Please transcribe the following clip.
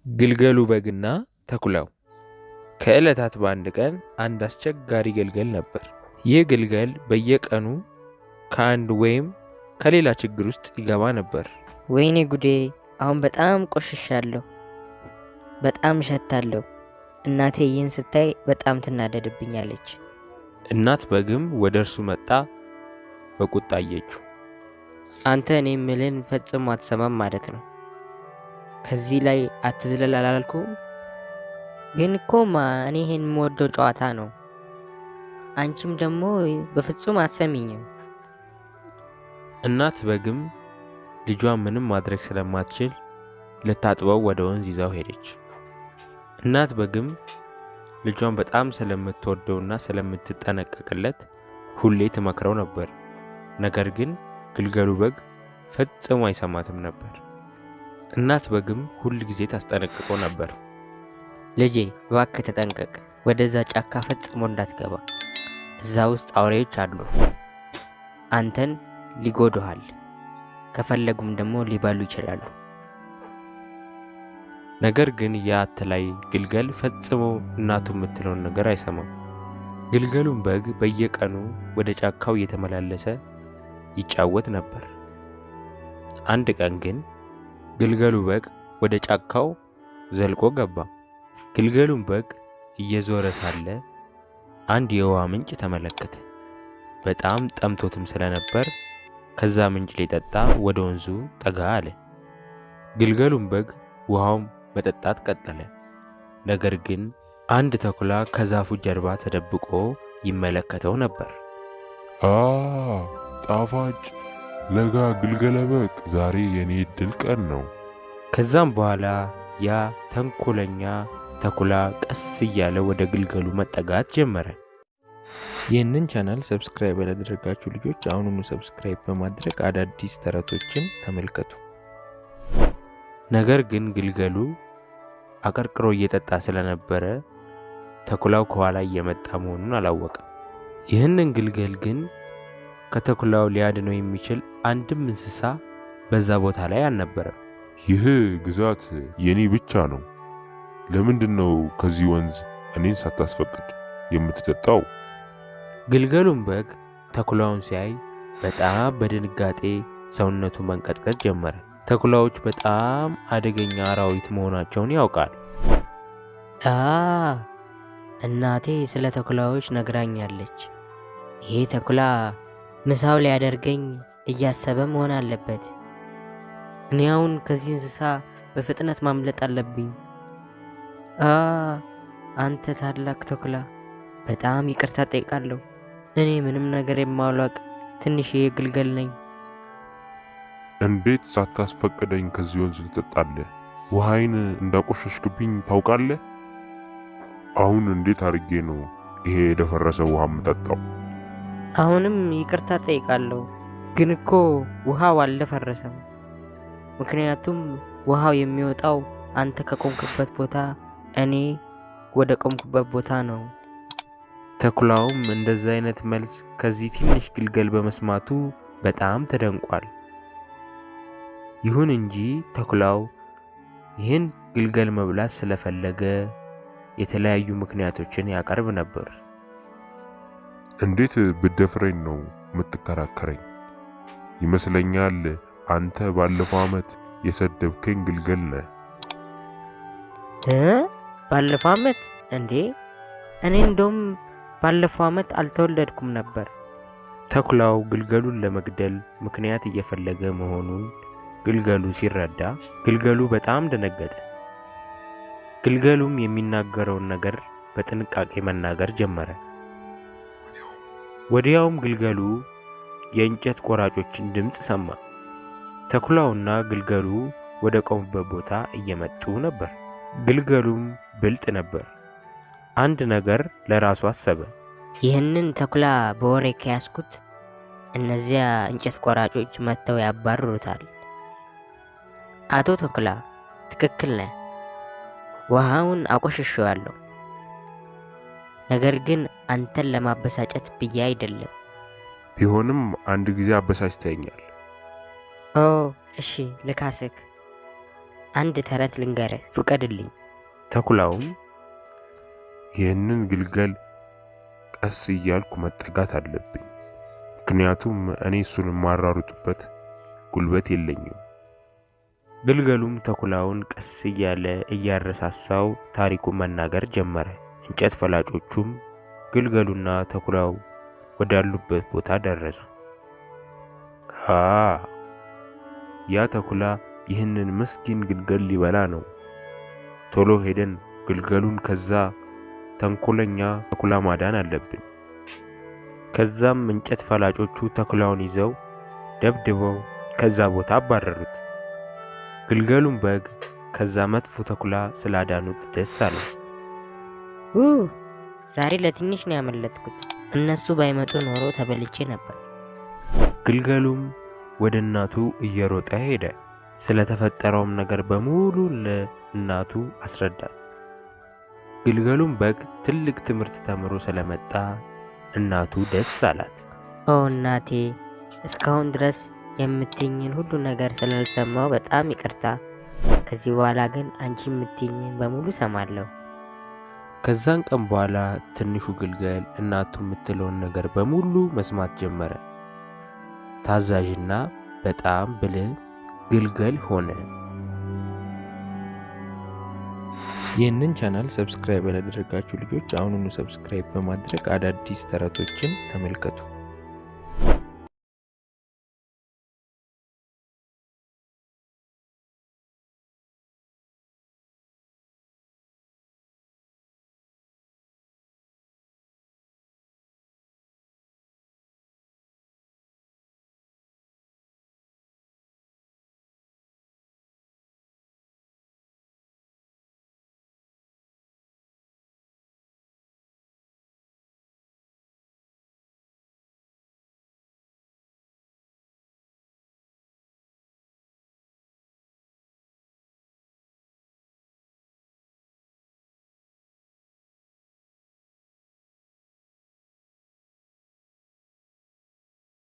ግልገሉ በግና ተኩላው። ከዕለታት በአንድ ቀን አንድ አስቸጋሪ ግልገል ነበር። ይህ ግልገል በየቀኑ ከአንድ ወይም ከሌላ ችግር ውስጥ ይገባ ነበር። ወይኔ ጉዴ! አሁን በጣም ቆሽሻለሁ፣ በጣም እሸታለሁ። እናቴ ይህን ስታይ በጣም ትናደድብኛለች። እናት በግም ወደ እርሱ መጣ፣ በቁጣ አየችው። አንተ እኔ የምልህን ፈጽሞ አትሰማም ማለት ነው። ከዚህ ላይ አትዝለል አላልኩም? ግን እኮ ማ እኔ ይሄን የምወደው ጨዋታ ነው። አንቺም ደግሞ በፍጹም አትሰሚኝም። እናት በግም ልጇን ምንም ማድረግ ስለማትችል ልታጥበው ወደ ወንዝ ይዛው ሄደች። እናት በግም ልጇን በጣም ስለምትወደውና ስለምትጠነቀቅለት ሁሌ ትመክረው ነበር። ነገር ግን ግልገሉ በግ ፈጽሞ አይሰማትም ነበር። እናት በግም ሁል ጊዜ ታስጠነቅቀው ነበር። ልጄ እባክህ ተጠንቀቅ፣ ወደዛ ጫካ ፈጽሞ እንዳትገባ። እዛ ውስጥ አውሬዎች አሉ፣ አንተን ሊጎዱሃል፣ ከፈለጉም ደግሞ ሊበሉ ይችላሉ። ነገር ግን ያ አታላይ ግልገል ፈጽሞ እናቱ የምትለውን ነገር አይሰማም። ግልገሉም በግ በየቀኑ ወደ ጫካው እየተመላለሰ ይጫወት ነበር። አንድ ቀን ግን ግልገሉ በግ ወደ ጫካው ዘልቆ ገባ። ግልገሉም በግ እየዞረ ሳለ አንድ የውሃ ምንጭ ተመለከተ። በጣም ጠምቶትም ስለነበር ከዛ ምንጭ ሊጠጣ ወደ ወንዙ ጠጋ አለ። ግልገሉም በግ ውሃውም መጠጣት ቀጠለ። ነገር ግን አንድ ተኩላ ከዛፉ ጀርባ ተደብቆ ይመለከተው ነበር። አ ጣፋጭ ለጋ ግልገለ በግ፣ ዛሬ የኔ እድል ቀን ነው። ከዛም በኋላ ያ ተንኮለኛ ተኩላ ቀስ እያለ ወደ ግልገሉ መጠጋት ጀመረ። ይህንን channel subscribe ያላደረጋችሁ ልጆች አሁኑኑ subscribe በማድረግ አዳዲስ ተረቶችን ተመልከቱ። ነገር ግን ግልገሉ አቀርቅሮ እየጠጣ ስለነበረ ተኩላው ከኋላ እየመጣ መሆኑን አላወቀም። ይህንን ግልገል ግን ከተኩላው ሊያድነው የሚችል አንድም እንስሳ በዛ ቦታ ላይ አልነበረም። ይህ ግዛት የኔ ብቻ ነው። ለምንድን ነው ከዚህ ወንዝ እኔን ሳታስፈቅድ የምትጠጣው? ግልገሉም በግ ተኩላውን ሲያይ በጣም በድንጋጤ ሰውነቱ መንቀጥቀጥ ጀመረ። ተኩላዎች በጣም አደገኛ አራዊት መሆናቸውን ያውቃል። አ እናቴ ስለ ተኩላዎች ነግራኛለች። ይሄ ተኩላ ምሳው ሊያደርገኝ እያሰበ መሆን አለበት። እኔ አሁን ከዚህ እንስሳ በፍጥነት ማምለጥ አለብኝ። አ አንተ ታላቅ ተኩላ፣ በጣም ይቅርታ ጠይቃለሁ። እኔ ምንም ነገር የማላውቅ ትንሽዬ ግልገል ነኝ። እንዴት ሳታስፈቅደኝ ከዚህ ወንዝ ትጠጣለህ? ውሃይን እንዳቆሸሽክብኝ ታውቃለህ? አሁን እንዴት አድርጌ ነው ይሄ የደፈረሰ ውሃ የምጠጣው? አሁንም ይቅርታ ጠይቃለሁ፣ ግን እኮ ውሃው አልደፈረሰም። ምክንያቱም ውሃው የሚወጣው አንተ ከቆምክበት ቦታ እኔ ወደ ቆምኩበት ቦታ ነው። ተኩላውም እንደዛ አይነት መልስ ከዚህ ትንሽ ግልገል በመስማቱ በጣም ተደንቋል። ይሁን እንጂ ተኩላው ይህን ግልገል መብላት ስለፈለገ የተለያዩ ምክንያቶችን ያቀርብ ነበር። እንዴት ብትደፍረኝ ነው የምትከራከረኝ? ይመስለኛል አንተ ባለፈው ዓመት የሰደብከኝ ግልገል ነህ። እ ባለፈው ዓመት እንዴ? እኔ እንደውም ባለፈው ዓመት አልተወለድኩም ነበር። ተኩላው ግልገሉን ለመግደል ምክንያት እየፈለገ መሆኑን ግልገሉ ሲረዳ ግልገሉ በጣም ደነገጠ። ግልገሉም የሚናገረውን ነገር በጥንቃቄ መናገር ጀመረ። ወዲያውም ግልገሉ የእንጨት ቆራጮችን ድምፅ ሰማ። ተኩላውና ግልገሉ ወደ ቆሙበት ቦታ እየመጡ ነበር። ግልገሉም ብልጥ ነበር። አንድ ነገር ለራሱ አሰበ። ይህንን ተኩላ በወሬ ከያዝኩት እነዚያ እንጨት ቆራጮች መጥተው ያባርሩታል። አቶ ተኩላ ትክክል ነህ፣ ውሃውን አቆሽሸዋለሁ። ነገር ግን አንተን ለማበሳጨት ብዬ አይደለም። ቢሆንም አንድ ጊዜ አበሳጭተኸኛል። ኦ እሺ፣ ልካስክ። አንድ ተረት ልንገርህ፣ ፍቀድልኝ። ተኩላውም ይህንን ግልገል ቀስ እያልኩ መጠጋት አለብኝ፣ ምክንያቱም እኔ እሱን የማራሩጥበት ጉልበት የለኝም። ግልገሉም ተኩላውን ቀስ እያለ እያረሳሳው ታሪኩን መናገር ጀመረ። እንጨት ፈላጮቹም ግልገሉና ተኩላው ወዳሉበት ቦታ ደረሱ። አ ያ ተኩላ ይህንን ምስኪን ግልገል ሊበላ ነው። ቶሎ ሄደን ግልገሉን ከዛ ተንኮለኛ ተኩላ ማዳን አለብን። ከዛም እንጨት ፈላጮቹ ተኩላውን ይዘው ደብድበው ከዛ ቦታ አባረሩት። ግልገሉም በግ ከዛ መጥፎ ተኩላ ስላዳኑት ደስ አለው። ው ዛሬ ለትንሽ ነው ያመለጥኩት። እነሱ ባይመጡ ኖሮ ተበልቼ ነበር። ግልገሉም ወደ እናቱ እየሮጠ ሄደ። ስለተፈጠረውም ነገር በሙሉ ለእናቱ አስረዳት። ግልገሉም በግ ትልቅ ትምህርት ተምሮ ስለመጣ እናቱ ደስ አላት። ኦ እናቴ፣ እስካሁን ድረስ የምትይኝን ሁሉ ነገር ስላልሰማው በጣም ይቅርታ። ከዚህ በኋላ ግን አንቺ የምትይኝን በሙሉ ሰማለሁ። ከዛን ቀን በኋላ ትንሹ ግልገል እናቱ የምትለውን ነገር በሙሉ መስማት ጀመረ። ታዛዥና በጣም ብልህ ግልገል ሆነ። ይህንን ቻናል subscribe ያላደረጋችሁ ልጆች አሁኑኑ subscribe በማድረግ አዳዲስ ተረቶችን ተመልከቱ።